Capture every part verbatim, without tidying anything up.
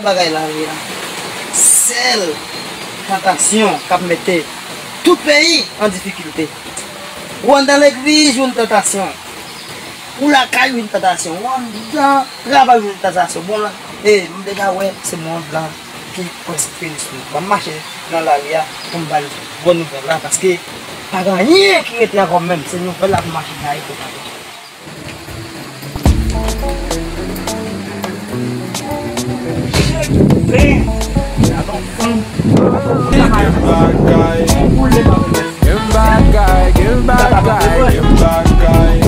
Bagay lavi a. Sèl tantasyon k ap mete tout peyi an difikilte. Ou anndan legliz, ou yon tantasyon. Ou lakay, ou yon tantasyon. Ou anndan travay, ou yon tantasyon. Bon, la, e, m deja wè se mond lan ki prèske fini sou nou. Ban m mache nan lari a pou m ba l bon nouvèl la, paske pa gen anyen ki rete ankò menm. Se nouvèl la pou mache gaye pou mache. Gen bagay, gen bagay, gen bagay, gen bagay.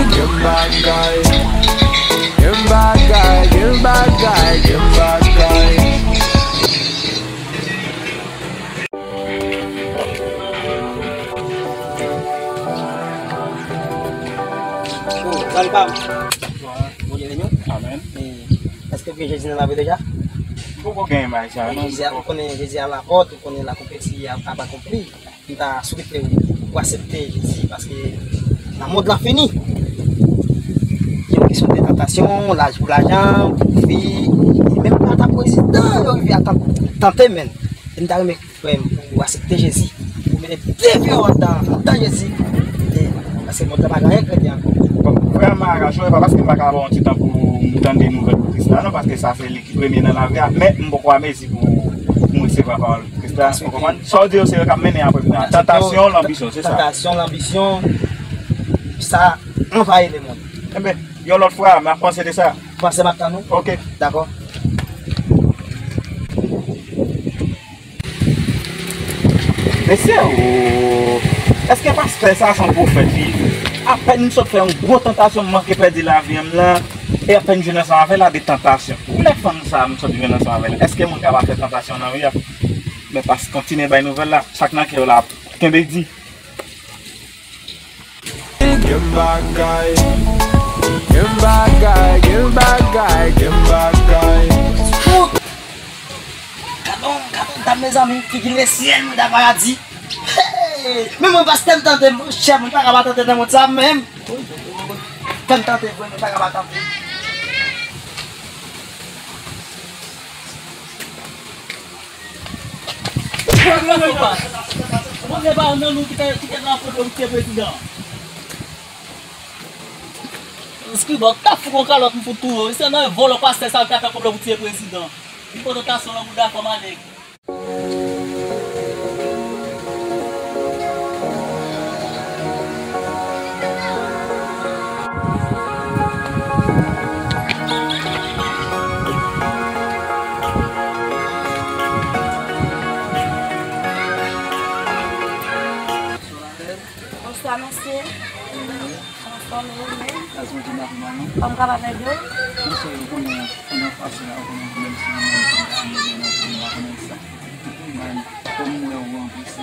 Gen bagay, gen bagay, gen bagay, gen bagay. Oh, salut, pam. Bonjou, Renyon. Amèn. E, èske w gen Jezi nan lavi w deja? M poko gen bagay sa, non. Jezi a, ou konnen Jezi a lapòt, ou konnen lakonpli a, ap akonpli. M ta swete w, w aksepte Jezi, paske nan mond lan fini. Gen yon kesyon de tantasyon, laj pou lajan, pou fi, e menm pou ata prezidan, yo rive a tan-, tante, men. E m ta renmen, frè m, pou w aksepte Jezi, pou w mete de pye w anndan, anndan Jezi, e, paske mond lan pa gen anyen k rete ankò. Bon, frè m, pa rache w, e pa paske m pa ka ba w yon ti tan pou m tande nouvèl pou Kris la, non, paske sa se li ki premye nan lavi a, men m poko amezi pou, pou m resevwa pawòl Kris la, ou konprann? Sa w di yo, se yo k ap mennen apre m nan. Tantasyon, lanbisyon, se sa. Tantasyon, lanbisyon, sa anvayi lemonn. Enben, yon lòt fwa, m ap panse de sa. Panse m ap tann ou? Ok. Dakò. Mesye, o, èske pastè sa se yon pwofèt li ye? Apèn m sot fè yon gwo tantasyon, m manke pèdi lavi m lan, e apèn m jwenn ansanm avè l a de tantasyon. Koulè fanm sa a m sot jwenn ansanm avè l, èske moun kapab fè tantasyon nan ri a? Men pas kontinye bay nouvèl la, sa k nan kè w la, kenbe di. Gen bagay, gen bagay, gen bagay, gen bagay. Gadon, gadon dam, mezanmi, figi lesyèl, mouda paradi. Hey! Men mwen, pastè, m tante, monchè, mwen pa ka pa tante nan mond sa menm. Fè m tante vre, mwen pa ka pa tante. Mwen pa nan nou ki te, ki te nan kote ou te prezidan. Skriba, ou ta fout yon kalòt m fout tou. Se nan vòlò pastè sa ki ta fè pwoblèm pou tiye prezidan. Li pran tantasyon nan bouda fanm a nèg. Bonswa, mesye. Anfòm ou menm? Gras Bondye, m ap mal, non. Kòman w kapab ede w? Monchè, ou konnen, pandan pase a, ou konnen, menm si mwen menm, mwen pa konnen sa. Epi, man, kòm m wè ou an plis,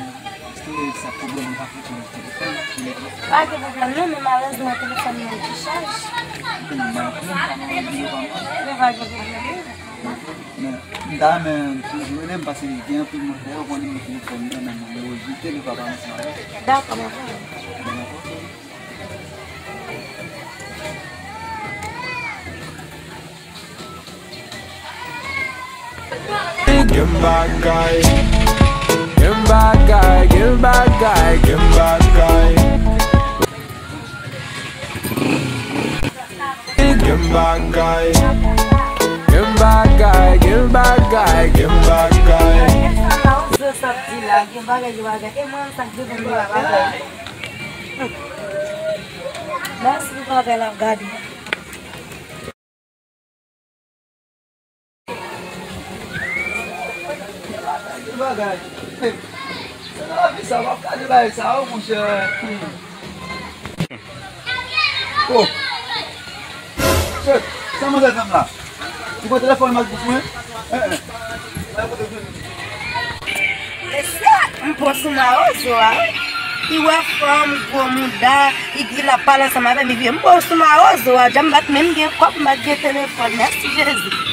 èske sa pwoblèm ou pa fouti nan telefòn? Pa gen pwoblèm, non, men malerezman, telefòn mwen ki chaj. Bon, m pa konnen, m pa nan nimewo pa m. Men pa gen pwoblèm. Men, m ta renmen toujou rele m, paske gen anpil moun, dayè, ou konnen nimewo telefòn mwen, men mwen rejte li, pa pale ansanm avè w. Dakò, m ap rele w. Dakò. Gen bagay, gen bagay, gen bagay, gen bagay. Gen bagay, gen bagay, gen bagay, gen bagay. Sa Mawozo sa ap di la, gen bagay, gen bagay. E mwen, sa k devan m la, bagay. Mèsi pou bagay la, gade. Bagay. Se nan lavi sa, w ap gade bagay sa, o, monchè. Oh. Chèf, sa manzè fè m la? Ou pran telefòn mal pou mwen? Eh, eh. Mesye, m pran sou Mawozo a, wi. Li wè fanm, gwo mouda, li di l ap pale ansanm avè m, li vye m pran sou Mawozo a, dja m pa t menm gen kòb, m pa t gen telefòn, mèsi Jezi.